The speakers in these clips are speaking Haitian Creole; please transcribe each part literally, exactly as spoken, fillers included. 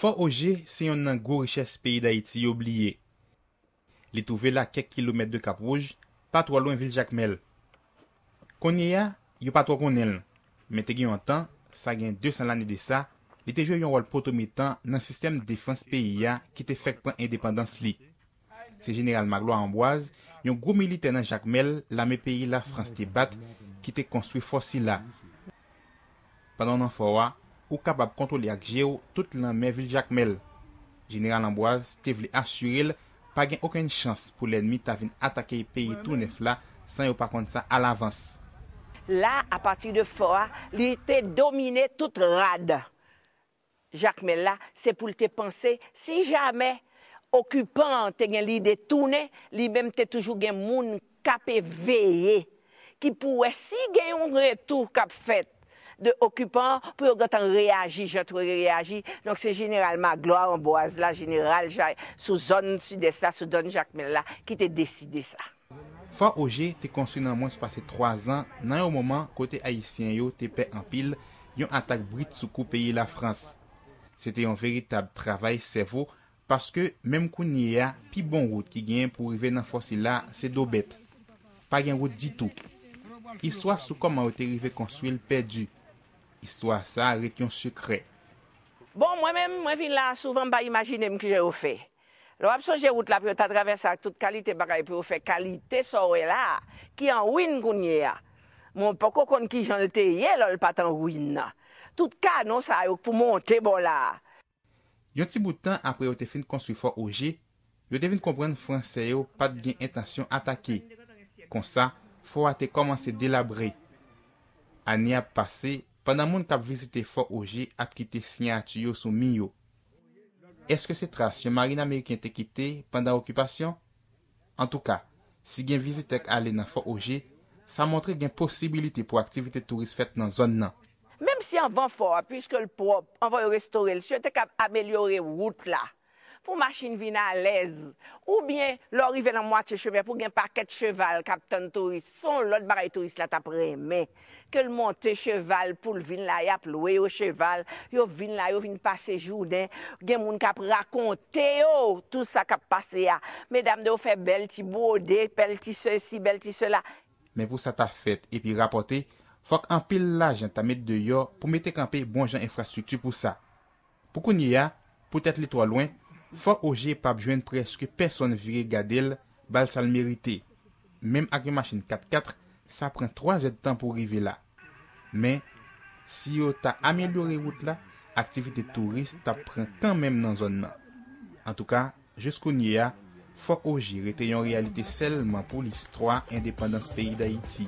Fò Oje se yonn nan gwo richès peyi Dayiti yo bliye. Li twouve l a kèk kilomèt de Kap Wouj, pa twò lwen vil Jakmèl. Kounye a, yo pa twò konnen l, men te gen yon tan, sa gen de san lane de sa, li te jwe yon wòl potomitan nan sistèm defans peyi a ki te fèk pran endepandans li. Se jeneral Magloire Ambroise, yon gwo militè nan Jakmèl lame peyi Lafrans te bat, ki te konstwi fò sila. Pandan w nan fò a, ou kapab kontwole ak je w tout lanmè vil Jakmèl. Jeneral Ambroise te vle asire l pa gen okenn chans pou lènmi ta vin atake peyi tou nèf la san yo pa konn sa alavans. La, apati de fò a, li te domine tout rad Jakmèl la, se pou l te panse, si jamè okipan an te gen lide tounen, li menm te toujou gen moun k ape veye, ki pou wè si gen yon retou k ap fèt de okipan an, pou yo gentan reyaji jan Toure reyaji. Donk, se jeneral Magloire Ambroise la, jeneral sou zòn sidès la, sou zòn Jakmèl la, ki te deside sa. Fò Oje te konstwi nan mwens pase twa zan nan yon moman kote Ayisyen yo te pè anpil yon atak brit sou kou peyi Lafrans. Se te yon veritab travay sèvo paske menm kounye a, pi bon wout ki genyen pou rive nan fò sila se do bèt. Pa gen wout ditou. Istwa sou kòman yo te rive konstwi l pèdi. Istwa sa a ret yon sekrè. Bon, mwen menm, mwen vin la a souvan, m pa imajine m kijan yo fè. Lè w ap sonje wout la pou yo ta travèse ak tout kalite bagay pou yo fè kalite sa w wè la a, ki an win kounye a. Mwen poko konn kijan l te ye lè l pa t an win nan. Tout kanon sa yo pou monte bò la a. Yon ti bout tan apre yo te fin konstwi Fò Oje, yo te vin konprann Fransè yo pa t gen entansyon atake. Konsa, fò a te kòmanse delabre. Ane ap pase, pandan moun k ap vizite Fò Oje ap kite siyati yo sou mi yo. Èske se tras yon marin ameriken te kite pandan okipasyon? Antouka, si gen vizitè k ale nan Fò Oje, sa montre gen posibilite pou aktivite touris fèt nan zòn nan. Menm si anvan fò a, piske l pwòp, anvan yo restore l, si yo te kab amelyore wout la, pou machin vin alèz, oubyen lè w rive nan mwatye chemen, pou gen pakèt cheval k ap tann touris, se yon lòt bagay touris la t ap renmen. Ke l monte cheval pou l vin la, y ap lwe yo cheval, yo vin la, yo vin pase jounen, gen moun k ap rakonte yo tou sa k ap pase a. Medam de yo fè bèl ti bwode, bèl ti sesi, bèl ti sela. Men pou sa ta fèt epi rapòte, fòk anpil lajan ta met deyò pou mete kanpe bon jan enfrastrikti pou sa. Pou kounye a, poutèt li twò lwen, Fò Oje p ap jwenn prèske pèsonn vire gade l, ba l sa l merite. Menm ak yon machin kat kat, sa pran twa zèdtan pou rive la. Men, si yo ta amelyore wout la, aktivite touris t ap pran kanmenm nan zòn nan. Antouka, jis kounye a, Fò Oje rete yon reyalite sèlman pou listwa endepandans peyi Dayiti.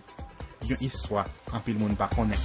Yon istwa anpil moun pa konnen.